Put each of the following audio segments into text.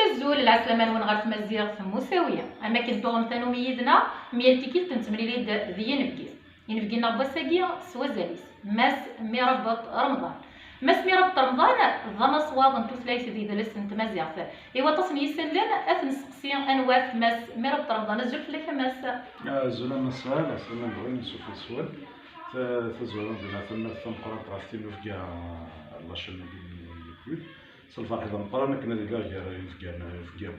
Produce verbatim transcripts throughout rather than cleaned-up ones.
Azul, lɛeslama-nwen ɣer tmaziɣt Musawi. Am akken tuɣem tanumi yid-neɣ, myal tikkelt nettemlili-d d yinebgi. Inebgi-nneɣ n wass-agi s wazal-is, Mass Mirabeṭ Remḍan. Mass Mirabeṭ Remḍan d amaswaḍ n tutlayt d yidles n tmaziɣt. I waṭas n yisallen, ad t-nesteqsi anwa-t Mass Mirabeṭ Remḍan. Azul fell-ak a Mass. Azul a Mass Sahel, ɛeslama-nwen, sufeɣ-d swan. Ta-, tazwara n dinna tamart tameqqrant ɣef tinubga, la chaîne n YouTube. S lferḥ d ameqqran akken ad iliɣ gar yinebgan, yinebgan.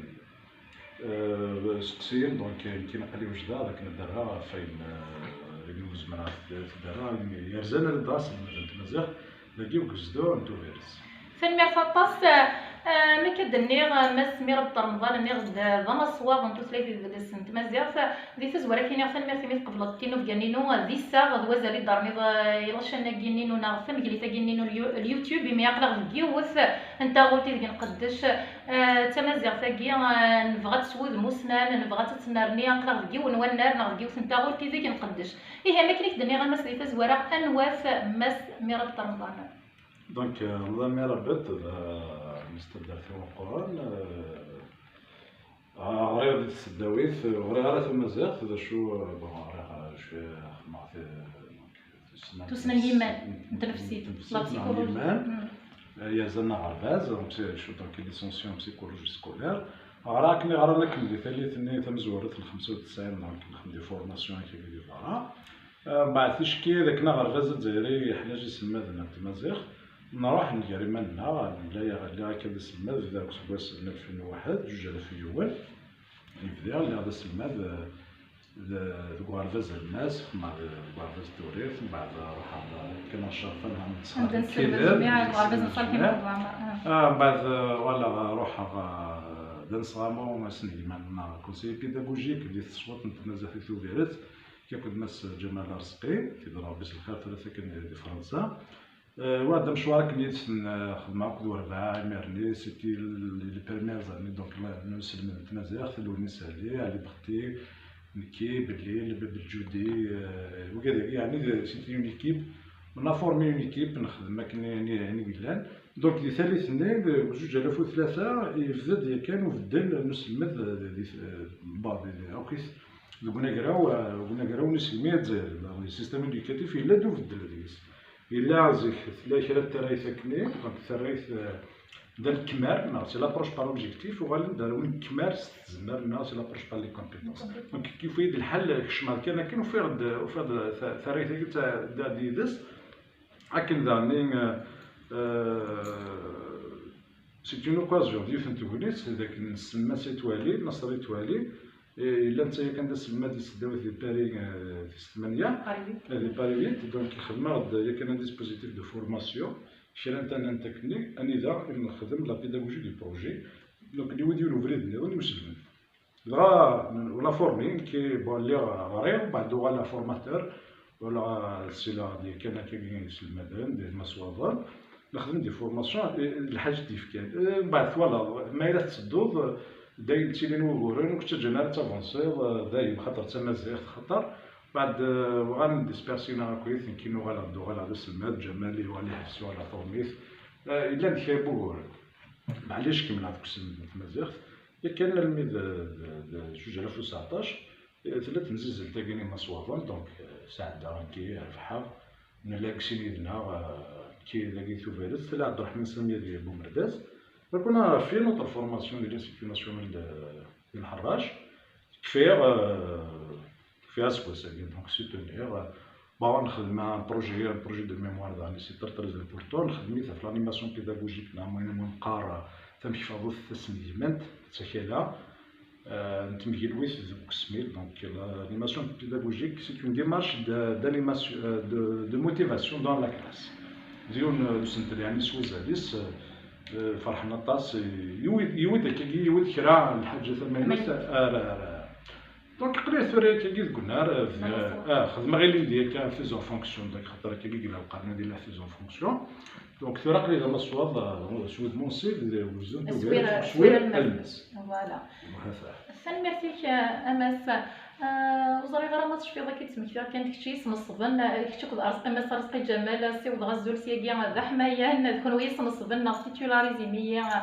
Euh, steqsiyen, donc, euh, nekkin aql-i wejdeɣ akken ad d-rreɣ ɣef wayen, euh, imi ur zmireɣ ad t-, ad t-id-rreɣ, imi yerzan ar da aselmed n tmaziɣt dagi deg uzdur n Tubiret. Tanemmirt aṭas. Euh, mi akka d-nniɣ, euh, Mass Mirabeṭ Remḍan, nniɣ-d, euh, d amaswaḍ n tutlayt d yidles n tmaziɣt. Di tazwara, ad k-iniɣ tanemmirt imi tqebleḍ tinubga-nni-inu, euh, d iseɣ d wazal i d-terniḍ, euh, i lačan-agi-nni-inu neɣ tameglit-agi-nni-inu n lyu-, n YouTube, imi aql-aɣ deg yiwet n taɣult ideg nqeddec. Eh, d tamaziɣt-agi, eh, nebɣa ad teswudem usnan, nebɣa ad tt-nerni, aql-aɣ deg yiwen wannar neɣ deg yiwet n taɣult ideg nqeddec. Ihi, am akken i k-d-nniɣ a Mass di tazwara, anwa-t Mass Mirabeṭ Remḍan? Donc, euh, Remḍan Mirabeṭ d, euh, Mister Derfi Uqquran, euh, ɣriɣ di tesdawit, ur ɣriɣ ara tamaziɣt, d acu, euh, bon, ɣriɣ, euh, cwiya, xedmeɣ ti-, donc, Tussna n yiman, n tnefsit, la psychologie. Yerzan aɣerbaz, donc, je suis donc licencié en psychologie scolaire. Ɣriɣ akken i ɣran akken di tallit-nni tamezwarut n xemsa u tesɛin, donc nxeddem des formations akka di berra. Euh, mbeɛd ticki d akken aɣerbaz azzayri yeḥwaǧ iselmaden n tmaziɣt, nruḥ nger iman-nneɣ, nella, lliɣ akka d aselmad, bdiɣ deg useggas n alfin u waḥed, juj alaf u yiwen, i bdiɣ, lliɣ d aselmad, euh, d-, deg uɣerbaz Lmas, xedmeɣ deg uɣerbaz Turirt, mbeɛd ruḥeɣ d-, kkineɣ ccerfa n Anda nesselmed jmiɛ deg uɣerbaz n Ṣalḥi Mḥend Waɛmer. Ah, mbeɛd, euh, voilà, ruḥeɣ, euh, d anesɣamu asnegman neɣ conseiller pédagogique di teswiḍt n tmaziɣt di Tubiret, akked Mass Ǧamal Arezqi, i d Ṛebbi s lxir tlata kan di Fransa. Euh, wa d amecwar akken yid-sen, euh, xedmeɣ akked werbaɛ imir-nni, c'était les premières années, donc, la, n uselmed n tmaziɣt, Lewnis Ali, Ali Bexti, nekki, Bellil, Bab Lǧudi, euh, wigad-agi, yeɛni, d-, c'était une équipe, on a formé une équipe, nexdem akken, ayen, ayen i yellan. Donc, di tallit-nni, deg zuǧ alaf u tlata, yebda-d yakan ubeddel n uselmed, euh, di, euh, bon, di, di, akk-it, deg unagraw, euh, deg unagraw n uselmi azzayri, le système éducatif, yella-d ubeddel deg-s. Yella zik tella kra n tarrayt akkenni, donc tarrayt, euh, d anekmar, neɣ c'est l'approche par objectif, uɣalen-d ar unekmar s tzemmar, neɣ c'est l'approche par les compétences. Donc, kif-iyi-d lḥal, kecmeɣ kan akken, ufiɣ-d, ufiɣ-d ta-, tarrayt-agi d ta-, d, d yid-s, akken daɣen, euh, euh, c'est une occasion, d yiwet n tegnit, d akken nsemma Sitwali, Naṣri Twali, eh, yella netta yakan d aselmad n tesdawit di Paris, eh, tis tmanya, Paris huit. Eh, di Paris huit, donc xedmeɣ-d yakan un dispositif de formation, kra n tannant akkenni, anida i nexdem la pédagogie du projet, donc newwi-d yiwen ubrid nniḍen i uselmed. Dɣa, la formé, nekki, bon, lliɣ ɣriɣ, mbeɛd uɣaleɣ formateur, wala ssileɣ di kan akkagi iselmaden, d imaswaḍen, nexdem des formations, eh, lḥaǧa d-yefkan. Eh, mbeɛd twalaḍ, ma yella tettedduḍ, eh, dayen ttilin wuguren, ur k-ttaǧǧan ara ad tavansiḍ, eh, dayen, xaṭer d tamaziɣt, xaṭer, mbeɛd, eh, uɣalen dispersina akkit, nekki uɣaleɣ-d, uɣaleɣ d aselmad, Ǧamal yuɣal iḥbes, uɣaleɣ tuɣmit. Eh, yellan kra n wuguren. Maɛlic, kemmleɣ deg uselmed n tmaziɣt, yakan almi d, d, d zuǧ alaf u tseɛṭac, eh, tella temzizzelt-agi n imaswaḍen, donc, eh, sɛeddaɣ nekki, rebḥeɣ, nella deg sin yid-neɣ, eh, nekki dagi Tubiret, tella Ɛebderreḥman Sami di Bumerdaz. Donc, on a fait notre formation di l'Institut National de, de Lḥerrac. Kfiɣ, eh, kfiɣ aseggas-agi, donc, soutenir, eh, Bon, nexdem un projet, un projet de mémoire, daɣen, c'est très, très important. Nexdem-it ɣef l'animation pédagogique, neɣ ayen umi neqqar, euh, tamekfadut tasnegmant, d takala, euh, n tmegilwit deg usmil. Donc, l'animation pédagogique, c'est une démarche de, d'animation, euh, de, de motivation dans la classe. D yiwen, euh, usentel, yeɛni, s wazal-is, euh, euh, ferḥen aṭas, euh, yiwi-d, yiwi-d akkagi, yiwi-d kra n lḥaǧa tamaynut, ara, ara, Donc, aql-i tura akkagi deg unnar, euh, ah, xedmeɣ ilindi akka fils en fonction, donc, xaṭer akkagi yella lqern-a di la fils en fonction. Donc, tura aql-i d amaswaḍ, euh, s wudem unṣib, d wezzu n Tubiret, aswir, aswir almas. Voilà. Tanemmirt-ik, euh, a Mass. Euh, ur ẓriɣ ara ma tecfiḍ akka i d-smektiɣ kan d kečč i yesneṣben, euh, kečč akked Arezqi, Mass Arezqi Ǧamal, euh, ssiwḍeɣ azul syagi, euh, d aḥmayan, d kenwi i yesneṣben, neɣ titularizem-iyi, euh,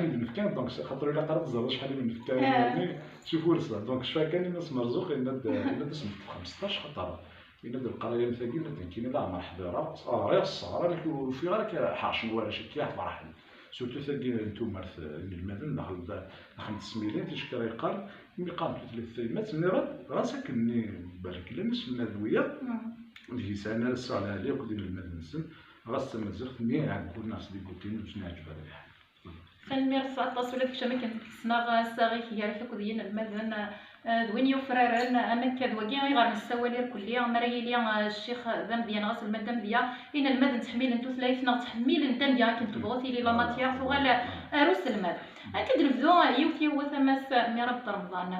i m-d-nefka, donc xaṭer ilaq ara teẓreḍ acḥal i m-nefka, ah, imir-nni, s ufursa. Donc cfiɣ kan i Mass Merzuq, yenna-d, yenna-d ad s-nefk xmesṭac, xaṭer yenna-d leqraya am tagi, yenna-d nekkini leɛmer ḥdireɣ, ɣriɣ, sseɣreɣ, nekk ur ufiɣ ara akka ḥercen warrac akka ferḥen. Surtout tagi n tumert, eh, inelmaden daxel d, daxel n tesmilin, ticki ara yeqqaren, imi qqaren tutlayt tayemmat, nniɣ-d, ɣas akken-nni berrek llan iselmaden wiyaḍ, mm, ur d-yesɛan ara ssaɣ lɛali akked inelmaden-nsen, ɣas d tamaziɣt-nni ɛeggun-as di butin ur sen-iɛǧeb ara lḥal. Tanemmirt aṭas ula d kečč, am akken ssneɣ assaɣ-ik gar-ak akked yinelmaden, eh, d win yufraren, am akka d wagi ayɣer nessawal irkelli, mi ara yili, eh, ccix d amedya neɣ aselmad d amedya, inelmaden ttḥemmilen tutlayt neɣ ttḥemmilen tamedya akken tebɣu tili la matière, tuɣal ar uselmad. Akken d-nebdu yiwet yiwet, a Mass Mirab Remḍan.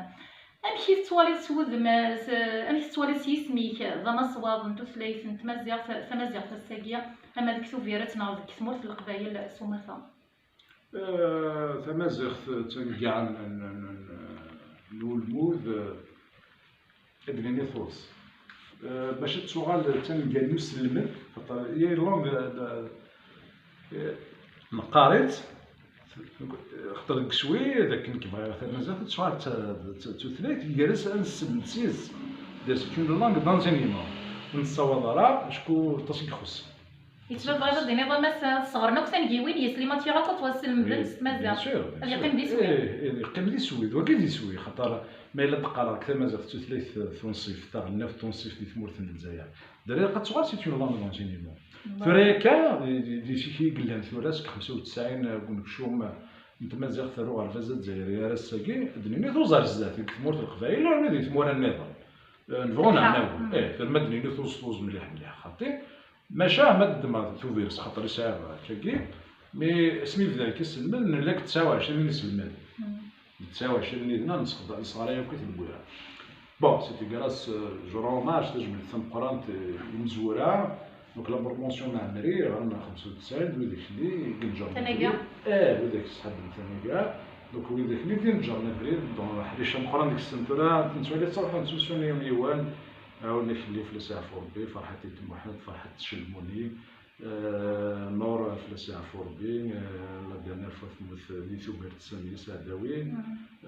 Amek i tettwaliḍ s wudem, s, amek tettwaliḍ s yisem-ik d amaṣwaḍ n tutlayt n tmaziɣt, tamaziɣt ass-agi, ama deg Tubiret neɣ deg tmurt n Leqbayel s umata? Eh, tamaziɣt d tanegga n, n, n, n, n ulmud, eh, ad d-nini tuẓ. Eh, bac ad tuɣal d tanegga n uselmed, xaṭer il y a une langue, eh, eh, neqqar-itt, xaṭer deg iswi, d akken nekk bɣiɣ tamaziɣt, ad tuɣal d ta-, d ta-, d tutlayt, gar-as ad nesselmed s yis-s. C'est une langue d'enseignement. Ur nessawaḍ ara, acku aṭas i ixuṣṣen. Yettban bɣiḍ ad d-tiniḍ, a Mass, sseɣren akk tangiwin, yes les matières akk ad ttwasselmdent s tmaziɣt. Bien sûr, bien sûr. Ad yeqqim d iswi. Eh, eh, yeqqim d iswi, d wagi d iswi, xaṭer ma yella d-qqareɣ deg tamaziɣt d tutlayt tunṣibt, taɣelnawt tunṣibt di tmurt n Lezzayer. Derrière, ad tuɣal c'est une langue d'enseignement. Tura akka, di, di, di tikli i yellan tura, seg xemsa u tesɛin deg unekcum n tmaziɣt ar uɣerbaz azzayri ar ass-agi, ad d-nini tuẓ ar zdat deg tmurt n Leqbayel, armi di tmura nniḍen. Eh, nebɣu neɛnaw. Eh, terma ad d-nini tuẓ, tuẓ mliḥ, mliḥ, xaṭi. Maca ma d-ddmeɣ Tubiret, xaṭer i sɛiɣ akkagi, mi asmi bdan akka iselmed, nella deg tesɛa u ɛecrin n iselmaden. Deg tesɛa u ɛecrin yid-neɣ nesɣeray akk i tdewwira. Bon, c'était grâce, euh, je rends hommage, tajmilt tameqqrant, euh, i imezwura, donc la promotion n Ɛemri, ɣer xemsa u tesɛin, d widak-nni i yenǧren abrid. Eh, widak sḥaben tanaga. Donc widak-nni d inǧren abrid, donc ḥric ameqqran deg-sen tura, nettwali ttruḥun ttrusun yiwen yiwen, Ɛawed Akelli fell-as iɛfu Rebbi, Ferḥat At Muḥend, Ferḥat Tcelmuni, eh, Nor fell-as iɛfu Rebbi, eh, la dernière fois temmut di Tubiret Sami Saɛdawi,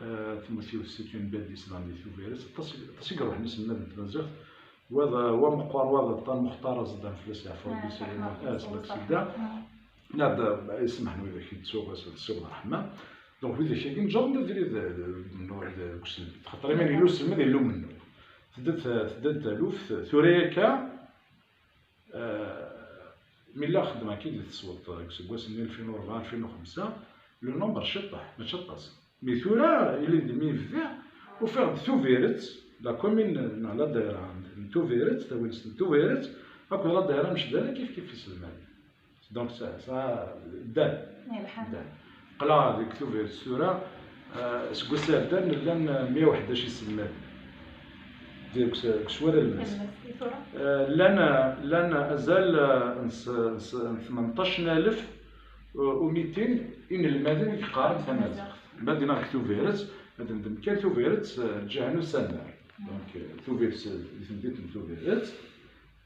eh, temmut yiwet c'est une belle discipline di Tubiret, aṭas, aṭas i iruḥen iselmaden n tmaziɣt, wa d, wa meqqar, wa d aṭṭan Muxtar Aẓeddam fell-as iɛfu Rebbi, ah, s laksida. Nadi, isemḥen widak i d-tuɣ, s, s ssiɣ d ṛṛeḥma. Donc widak-agi nǧer-d abrid, eh, n, n, deg uselmed. Xaṭer iman yella uselmed, yella umennuɣ. Tedda-d, tedda-d taluft, tura akka, eh, mi lliɣ xeddmeɣ akka di tesweḍt, deg useggas-nni alfin u rebɛa, alfin u xemsa, le nombre ciṭṭaḥ, mačči aṭas. Mi tura, ili-d mi bdiɣ, ufiɣ-d Tubiret, la commune, neɣ la daïra n Tubiret, tawinest n Tubiret, akked la daïra n Mecdana kif kif iselmaden. Donc ça, ça, ddan. Lḥan. Ddan. Qqleɣ deg Tubiret tura, eh, seg wass-a ar ddan llan meyya u ḥdac iselmaden. Deg s-, deg uswir alemmas. Alemmas, i tura? Eh, llan, llan azal, eh, n s-, n s-, n tmenṭac n alef umitin inelmaden i yeqqaren tamaziɣt. Ma d-neɣ deg Tubiret, ad d-nendem kan Tubiret, eh, lǧiha n usammar. Donc, eh, Tubiret, eh, di temdint n Tubiret,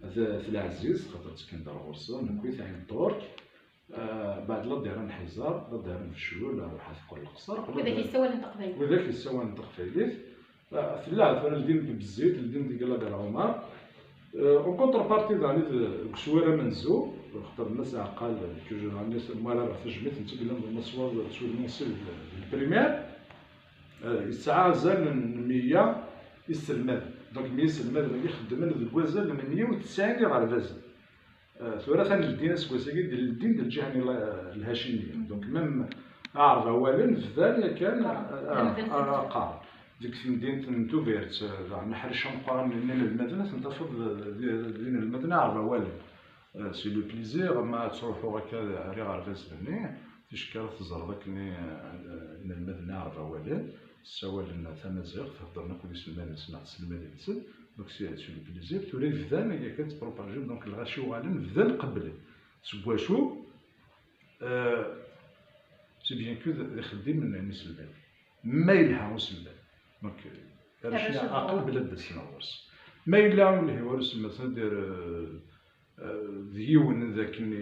at, at Leɛziz, xaṭer ttekken-d ar ɣur-sen, nekkni Ɛin Ṭurk, eh, beɛd la ddira n Ḥiẓer, la ddira n Feclul, Ṛuḥa teqqel Leqṣer. Widak yessawalen taqbaylit. Widak yessawalen taqbaylit. Ah, tella tura ldin deg Bezzit, ldin deg Lagar Ɛumar. Euh, en contrepartie, daɣen, deg uswir amenzu, xaṭer Mass Ɛqal, que je remercie, mwalareɣ tajmilt n tigellin d umaswaḍ s wudem-nsen di, di lprimaire, euh, yesɛa azal n meyya iselmaden. Donc, meyya iselmaden-agi xeddmen deg wazal n meyya u tesɛin iɣerbazen. Eh, tura atan ldin aseggas-agi, d ldin d lǧiha n la-, lhacimiya. Donc, même aɛrab awalen bdan yakan, ah, ah, ah, qqaren. Deg temdint n Tubiret, eh, daɣen aḥric ameqqran n inelmaden, ad ten-tafeḍ d, d, d inelmaden aɛrab awalen. Eh, c'est le plaisir, ma ad ttruḥuɣ akka ar iɣerbazen-nni, ticki ara teẓreḍ akken i, eh, inelmaden aɛrab awalen ssawalen tamaziɣt, heddren akked iselmaden-nsen neɣ tselmadin-nsen. Donc, c'est, c'est le plaisir. Tura bdan yakan ttpropagin, donc, lɣaci uɣalen bdan qebblen. Seg wacu? Euh, c'est bien que d, d ixeddimen n iselmaden. Ma yelha uselmad. Donc, euh, arrac-nni aql bla d-asneɣ ɣur-s. Ma yella ur yelhi wara uselmad, c'est-à-dire, euh, euh, d yiwen d akken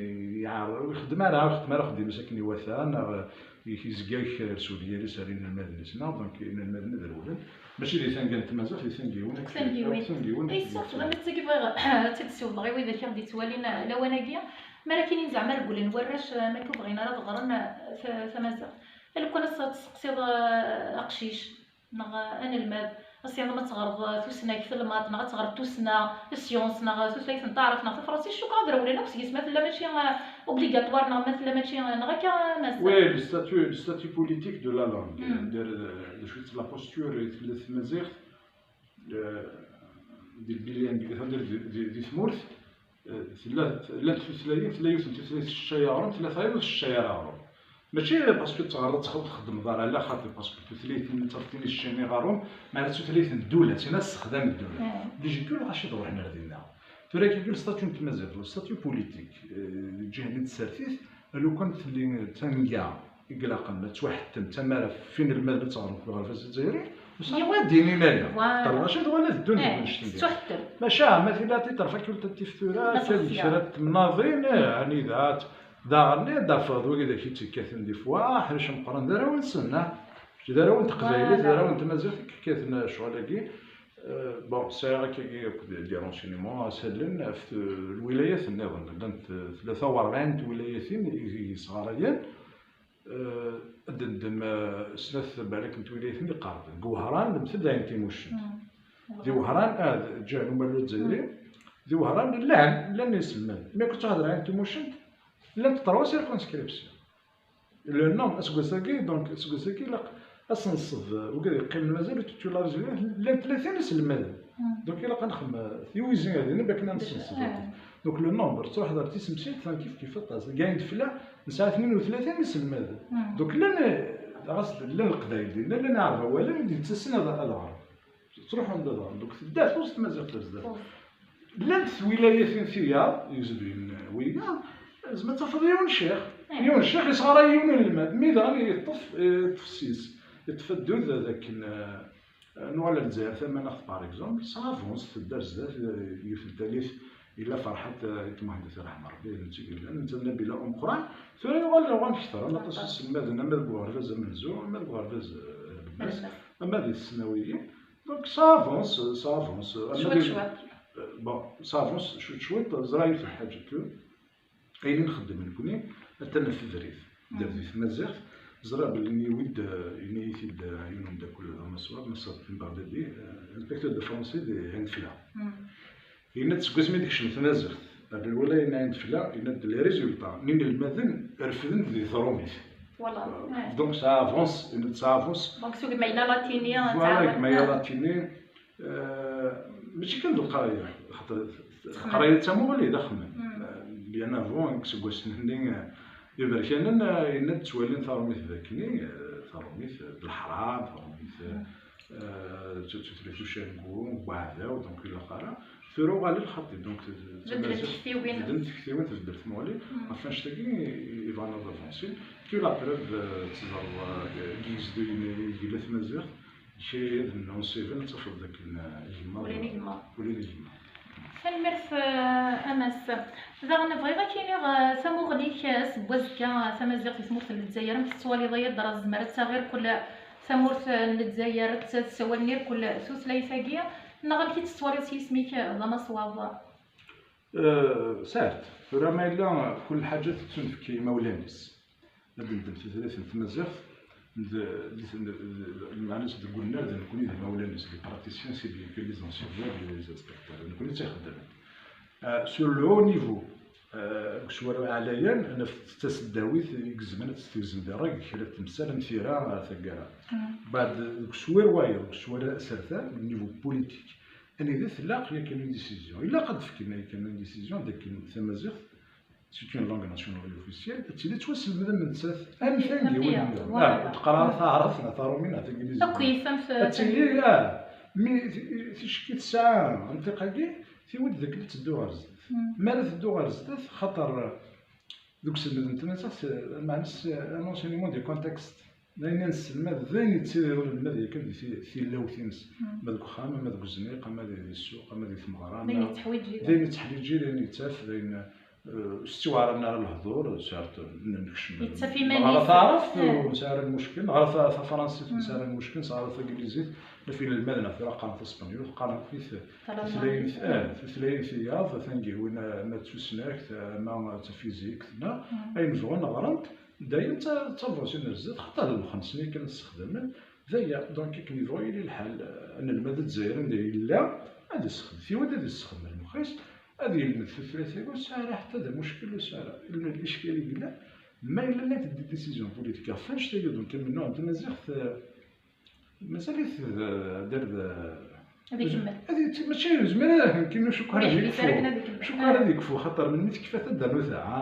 yeɛreḍ, ur ixeddem ara, ur ixeddem ara axeddim-is akken iwata, neɣ, euh, yezga yekres ur yal-is ar inelmaden-is, neɣ, donc, inelmaden ad rewlen. Mačči di tanga n tmaziɣt, di tanga n yiwen. Di tanga n yiwen. Di tanga n yiwen. Ay, ṣṣut, d amettagi bɣiɣ ad tt-id-ssiwḍeɣ i widak i ɣ-d-yettwalin, eh, lawan-agi. Mi ara k-inin zeɛma regglen warrac, eh, mi ur bɣin ara ad ɣren, eh, ta-, tamaziɣt. Lukan ass-a ad testeqsiḍ, eh, aqcic, neɣ, eh, anelmad, ass-a ma ad teɣreḍ, eh, tusnakt, lmaṭ, neɣ ad teɣreḍ tussna, science, neɣ, eh, tutlayt n taɛrabt, neɣ tafransist, cukkeɣ ad rewlen akk seg-s, ma tella mačči, eh, obligatoire, neɣ ma tella mačči, eh, neɣ akka, eh, mazal. Oui, le statut, le statut politique de la langue. Mm. D, d, d acu la posture i tella tmaziɣt, eh, di lbilyan, di, di, di, di tmurt, eh, tella, llant tutlayin, tella yiwet n tutlayt tesseččay aɣrum, tella tayeḍ ur tesseččay ara aɣrum. Mačči parce que teɣreḍ, txeddmeḍ ara, ala xaṭi, parce que tutlayt-nni d tin yesseččayen aɣrum, meɛna d tutlayt n ddula, d tin ara tessexdam ddula. Mm. Déjà, kul lɣaci d ruḥen ar dinna. Tura, kif le statut n tmaziɣt, le statut politique, eh, di lǧiha-nni n tsertit, lukan telli d tanga i ilaqen ad tettwaḥettem d tamara f inelmaden ad teɣrem deg uɣerbaz azzayri, ur sɛin wayen ad d-inin ara. Voilà. Xaṭer lɣaci d wala teddun deg annect-nni. Tettwaḥettem. Maca, ma tella titre facultatif tura, akka d kra n temnaḍin, eh, anida ad, daɣen ad d-tafeḍ wid i d ak-yettekkaten des fois, aḥric ameqqran d arraw-nsen, ah. Mačči d arraw n teqbaylit, d arraw n tmaziɣt i yekkaten ccɣel-agi. Euh, bon, sɛiɣ akkagi akked des renseignements, ad s-allen ɣef t-, lwilayat nniḍen. Llant, euh, tlata u rebɛin n twilayatin i, i yesɣarayen. Euh, ad d-neddem, euh, snat balak n twilayatin iqerben. Deg Wehran, d Mtel d Ɛin Timucent. Mm. Di Wehran, ah, d Ǧahen Umalu Azzayri. Mm. Di Wehran, llan, llan iselmaden. Mi akka tettwaḥder Ɛin Timucent, llant trois circonscriptions. Le nombre, aseggas-agi, donc, aseggas-agi, ilaq ad s-nṣeb, euh, wigad yeqqimen mazal ur teččularizin, llan tlatin iselmaden. Mm. Donc, ilaq ad nexdem, euh, tiwizi ar din, bakken ad nsenṣeb. Mm. Donc, le nombre, ttruḥ ɣer tisemsit, tan kif kif aṭas. Deg Ɛin Tefla, nesɛa tnin u tlatin iselmaden. Mm. Donc, llan, euh, ɣas llan Leqbayel dinna, llan Iɛerbawalan i d-yettasen ad, ad ɣren. Ttruḥun-d ad ɣren. Donc, tedda tus tmaziɣt ar zdat. Llant twilayatin tiyaḍ, yezrin wiyaḍ, zma tafeḍ yiwen ccix. Eh. Yiwen ccix yesɣaray yiwen unelmad. Mi daɣen yeṭṭef, eh, yeṭṭef ssis. Yeṭṭef addud d akken, eh, nuɣal ar Lezzayer tamaneɣt, par exemple, ça avance, tedda ar zdat, eh, yiwet n tallit, yella Ferḥat, eh, Ayt Muḥend, ad t-yerḥem Rebbi, d netta i yellan, netta d Nabila Umeqqran. Tura yuɣal, uɣalen kter, ama aṭas iselmaden, ama deg uɣerbaz amenzu, ama deg uɣerbaz, eh, alemmas, ama di tesnawiyin. Donc, ça avance, ça avance. Cwiṭ, cwiṭ. Euh, bon, ça avance, cwiṭ, cwiṭ. Ẓriɣ yiwet n lḥaǧa kan. Ayen i nxeddem nekni, atan ɣef ubrid. Mm. Dder di tmaziɣt, ẓriɣ belli yenna-yi-d, euh, yenna-yi-t-id, euh, yiwen umeddakel d amaswaḍ, Mass Abdel Baghdadi, euh, inspecteur de français di Ɛin Tefla. Mm. Yenna-d seg wasmi d-tekcem tmaziɣt ar lwilaya n Ɛin Tefla, yenna-d les résultats n yinelmaden refden di trumit. Voilà. Euh, ouais. Donc ça avance, yenna-d ça avance. Donc, seg ma yella latini, voilà, seg ma yella latini, euh, mačči kan d leqraya, xaṭer leqraya d tamuɣli, d axemmem. Mm. Euh, bien avant, seg wass-nni, euh, iberkanen, euh, yenna-d ttwalin tarumit d akkenni, euh, tarumit, euh, d leḥram, tarumit, euh, euh, d tutlayt ucengu, n uɛdaw, donc ilaq ara. Tura uɣal lxaṭi, donc, beddlent tektiwin, beddlent tektiwin, tbeddel tmuɣli. Ɣef annect-agi i bɣan ad avansin. Puis la preuve, euh, teẓreḍ, euh, deg yizduyen i yella tmaziɣt, ikayaden n unsiven, ad tafeḍ dakken, euh, igmaḍ, ulin igmaḍ. Ulin igmaḍ. Tanemmirt, euh, a Mass. Daɣen bɣiɣ ad k-iniɣ, euh, tamuɣli-k, euh, seg wazekka, euh, tamaziɣt di tmurt n Lezzayer, amek tettwaliḍ aya? Dɣa tezmer ad taɣ irkul tamurt n Lezzayer, ad tessawalen irkul tutlayt-agi, neɣ amek i tt-tettwaliḍ s yisem-ik d amaṣwab? Eh, certes, tura ma yella kul ḥaǧa tettunefk i yimawlan-is. Ad d-neddem tutlayt n tmaziɣt, d, d, d, d, lmeɛna-s deg unnar d nekkni d imawlan-is, les praticiens, c'est bien que les enseignants, les inspecteurs, d nekkni i tt-ixeddmen. Eh, sur le haut niveau, eh, deg uswir ɛlayen, naf d taseddawit i izemren ad tt-tegzem di ṛṛay deg kra n temsal am tira, eh, taggara. Beɛd, deg uswir wayeḍ, deg uswir asertan, au niveau politique, anida tella yakan une décision. Ilaq ad d-fken yakan une décision dakken tamaziɣt, c'est une langue nationale et officielle, ad tili tettwaselmed am nettat, am tangiwin-nniḍen. Ah, ur d-qqar ara taɛrabt neɣ taṛumit neɣ taglizit. Akk yefhem. Ad tili, ah, mi t-, ticki tesɛa nnṭiq-agi, tiwi-d dakken ad teddu ɣer zdat. Mi ara teddu ɣer zdat, xaṭer deg uselmed n tmaziɣt, meɛna-s, un enseignement de contexte. D ayen i nesselmad, d ayen yettidir unelmad yakan di ti-, tilawt-ines. Ma deg uxxam, ama deg uzniq, ama di, di ssuq, ama di tmeɣra, d ayen yetteḥwiji, d ayen yetteḥwiji, d ayen yettaf, d ayen, eh, ur s-ttiweɛṛen ara lehdur, certes, n-, nekcem. Yettaf iman-is. Ɣer taɛrabt, ur nesɛi ara lmuckel, ɣer ta-, tafransist, ur nesɛi ara lmuckel, nesɛa ara taglizit, naf inelmaden tura qqaren taspenyult, qqaren akk tutlayin, eh, tutlayin tiyaḍ, tangiwin, ama d tusnakt, ama d tafizikt, neɣ ayen bɣun ɣren-t, dayem d ta-, d tavansi n zdat, xaṭer d lexnes-nni kan ad sexdamen. D aya, donc, akken yebɣu yili lḥal, eh, anelmad azzayri anda yella, ad issexdem, tiwi-d ad issexdem lmex-is, ad yelmed tutlayt-agi, ur sɛi ara ḥetta d amuckel, ur sɛi ara. Lmeɛna, lickal i yellan, ma yella la teddi décision politique ɣef annect-agi, donc, amennuɣ n tmaziɣt, eh, mazal-it d, d, d, ad ikemmel. Ad yet-, mačči yezmer ad, nekkini cukkeɣ ara ad yekfu. Cukkeɣ ara ad yekfu, xaṭer melmi tekfa taddart n uteɛɛa,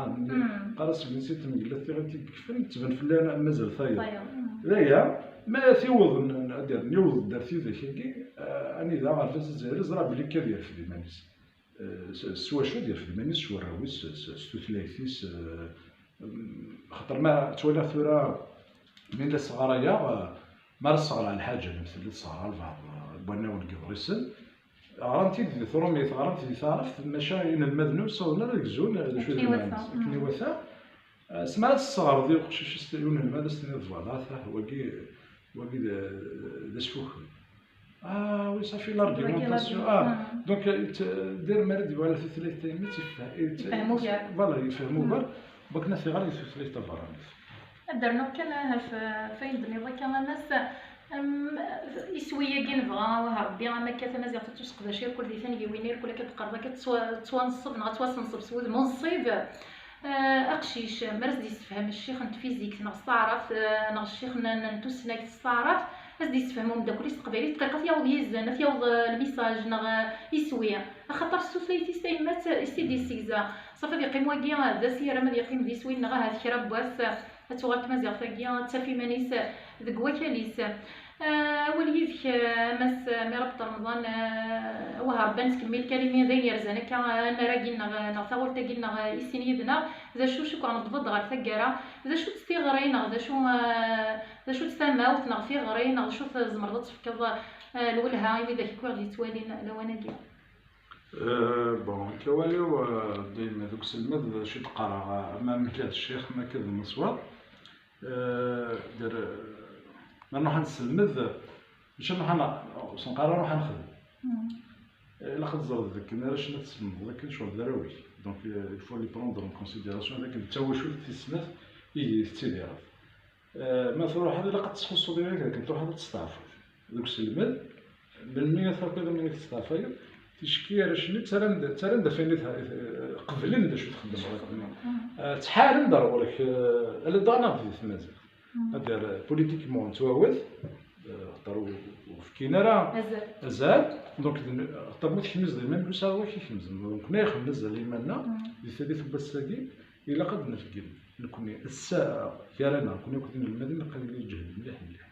qqar-as Vincent Mgellat tiɣilt i yekfen, tettban fell-i mazal tayeḍ. Tayeḍ. D aya, ma tiweḍ n, n, ad d-yerr, niweḍ-d ar tidak-agi, eh, anida aɣerbaz azzayri ẓra belli akka ad yerfed iman-is. Eh, s, s wacu ad yerfed iman-is, s warraw-is, s, s, s tutlayt-is, eh, mm, xaṭer ma ttwaliɣ tura, mi la sseɣrayeɣ, eh, mi ara sseɣraɣ lḥaǧa, lemtel ad sseɣraɣ lbeɛḍ, eh, n wannawen deg iḍrisen, ɣran-t-id di trumit, ɣran-t di taɛrabt, maca inelmaden ur ssawḍen ara ad gzun, eh, d acu d lmeɛna-s. Akken iwata. Eh, s mi ara tesseɣreḍ i uqcic, i unelmad, ad s-tiniḍ, voilà, atah, wagi, wagi d, d asfuken. Ah, oui, ça fait l'argumentation. Ah, donc, eh, t-, dir mi ara d-yuɣal tutlayt tayemmat, yefhem, yefhem ugar. Voilà, yefhem ugar. Bakken ad t-iɣer di tutlayt tabeṛṛanit. Ad d-rnuɣ kan, ah, ɣef, ɣef wayen d-tenniḍ akka, a Mass. Am, iswi-agi nebɣa, awah Rebbi, am akka tamaziɣt ad tuseqdac irkul di tangiwin irkul, akka d-teqqareḍ, akka tettwa-, tettwanṣeb neɣ ad twasenṣeb s wudem unṣib. Eh, aqcic, mi ara s-d-yessefhem ccix n tfizikt neɣ s taɛrabt, eh, neɣ ccix n, n, n tusnakt s taɛrabt, ad s-d-yessefhem umeddakel-is s teqbaylit, dqiqa ad t-yaweḍ yizen, ad t-yaweḍ, eh, lmisaj neɣ, eh, iswi. Axaṭer s tutlayt-is tayemmat, eh, i s-t-id-yessegza. Ṣafi ad yeqqim wagi, eh, d asirem, ad yeqqim d iswi, neɣ ahat kra n wass, eh, ad tuɣal tmaziɣt-agi, eh, ad taf iman-is, eh, deg wakal-is. Eh, awal yid-k, eh, a Mass, eh, Mirabet Remḍan, eh, awah Rebbi ad nettkemmil kan imi d ayen yerzan akka, eh, annar-agi-nneɣ, eh, neɣ taɣult-agi-nneɣ, eh, i sin yid-neɣ, d acu, cukkeɣ newweḍ-d ɣer taggara, d acu-tt tiɣri, neɣ d acu, eh, d acu-tt tamawt, neɣ tiɣri, neɣ d acu tzemreḍ ad tefkeḍ, eh, lwelha i widak akk i ɣ-d-yettwalin lawan-agi? Eh, bon, akka awal-iw, eh, dayem d uselmed, d acu i d-qqareɣ, eh, ama nekk d ccix, ama akka d lmeṣwar. Eh, der, ma nruḥ ad nselmed, mačči nruḥ ad n-, ur s-neqqar ara ruḥ ad nexdem. Eh, ilaq ad teẓreḍ dakken arrac-nni ad teslemdeḍ akken ccɣel d arraw-ik. Donc, eh, il faut les prendre en considération, d akken d tawacult tis snat i tettidireḍ. Eh, ma truḥeḍ, ilaq ad tesḥussuḍ i wayeg akken truḥeḍ ad testeɛfuḍ. Deg uselmed, melmi ad tafeḍ amek testeɛfayeḍ, ticki arrac-nni ttarran-d, ttarran-d ɣef wayen i t-, eh, qeblen d acu txeddmeḍ akken. Eh, ttḥaren-d ar ɣur-k, eh, ala daɣen neɣ di tmaziɣt. Ad d-yerr politiquement nettwawet, eh, xaṭer ur, ur fkin ara azal. Azal. Donc, d-, xaṭer ma tekmez d iman-ik, ur sɛiɣ wakk ikemzen. Donc, nekkni ixemmeẓ mazal iman-nneɣ, di tallit n wass-agi, ilaq ad d-nefgen. Nekkni, ass-a, gar-aneɣ, nekkni akked inelmaden, ilaq ad yili lǧehd mliḥ, mliḥ.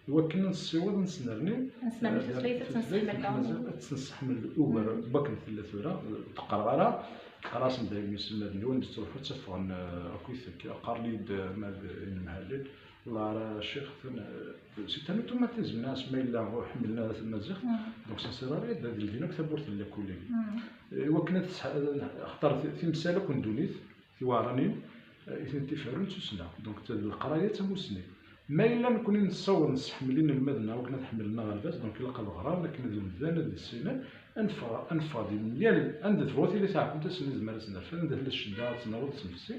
Iwakken ad nessiweḍ, ad nesnerni, nesnerni eh, tutlayt, ad tutlayt n tmaziɣt, ad tt-nesseḥmel ugar n wakken tella tura, ur teqqar ara, qqar-asen daymi iselmaden-iw, anda ttruḥu ttafɣen, eh, akkit akka, qqaren-iyi-d, eh, ma d inemhalen, la ara ccix, ten-, eh, c'est un automatisme, nnas ma yella ur ḥemmlen ara tamaziɣt, donc ça sert à rien, ad ldin akk tawwurt n lakul-agi. Eh, iwakken ad tesḥ-, axaṭer ti-, timsal akk n ddunit, tiweɛranin, eh, i tent-iferrun d tussna. Donc, d leqraya d tamussni. Ma yella nekni nessaweḍ nesseḥmel inelmaden-nneɣ akken ad ḥemmlen aɣerbaz, donc ilaq ad ɣren, akken ad lemden, ad issinen, ad neffeɣ, ad neffeɣ di myal, anda tebɣu tili taɛkumt, ass-nni nezmer ad tt-nerfed, anda tella ccedda ad tt-naweḍ ad tt-nefsi,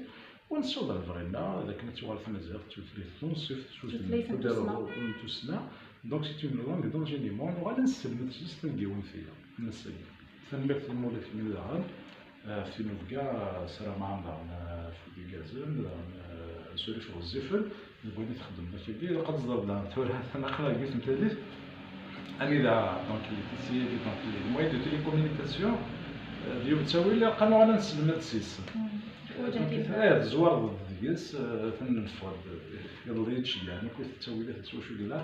u nessaweḍ ar lebɣi-nneɣ, d akken ad tuɣal tmaziɣt d tutlayt tunṣibt, tutlayt n tussna. Donc, c'est une langue d'enseignement, nuɣal ad nesselmed s taneggawen tiya, ass-agi. Tanemmirt i lmuluk-nni daɣen, eh, ɣef tinubga, eh, ssarameɣ-am daɣen, eh, afud igerrzen, daɣen, eh, asurif ɣezzifen, deg wayen i txeddmeḍ akkagi. Ilaq ad teẓreḍ daɣen tura, aql-aɣ deg yiwet n tallit, anida, donc, les T C A, donc, les moyens de télécommunication, eh, d yiwet n ttawil, ilaq ad nuɣal ad nesselmad s-, yes-sen. Donc, eh, tezwareḍ-d deg-s, eh, atan neffeɣ-d, eh, iḍelli i d-ceyyɛen akk ttawilat s wacu yella.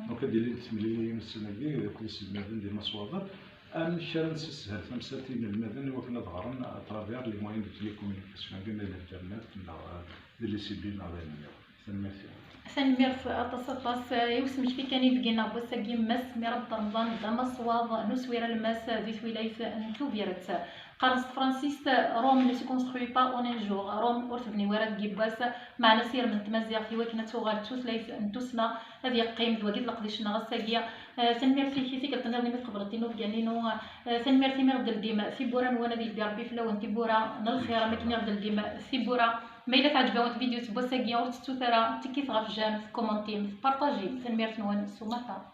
Donc, ad d-ilint temliliyin ussan-agi akked iselmaden d imaswaḍen. Amek ara nessishel tamsalt i yinelmaden i wakken ad ɣren à travers les moyens de télécommunication, agi ma d internet neɣ, eh, di les C D neɣ d ayen nniḍen? Tanemmirt-iw. Tanemmirt aṭas, aṭas, eh, i usmekti kan i d-gin ɣef wass-agi, Mass Mirebd Remḍan, d amaswaḍ n uswir alemmas di twilayt n Tubiret. Qqaren s tefransist, Rome ne se construit pas en un jour. Rome ur tebni wara deg yiwwas, meɛna asirem n tmaziɣt i wakken ad tuɣal d tutlayt n tussna ad yeqqim d wagi d leqdic-nneɣ ass-agi. Eh, tanemmirt-ik i tikkelt nniḍen imi tqebleḍ tinubga-nni-inu. Eh, tanemmirt imi ɣ-d-teldim tiwwura-nwen, ad yeldi Rebbi fell-awen tiwwura n lxir, am akken i ɣ-d-teldim tiwwura. Ma yella teɛǧeb-awen tvidyut n wass-agi, ur tettut ara tikkit ɣef j'aime, tkumantim, tpartajim. Tanemmirt-nwen s umata.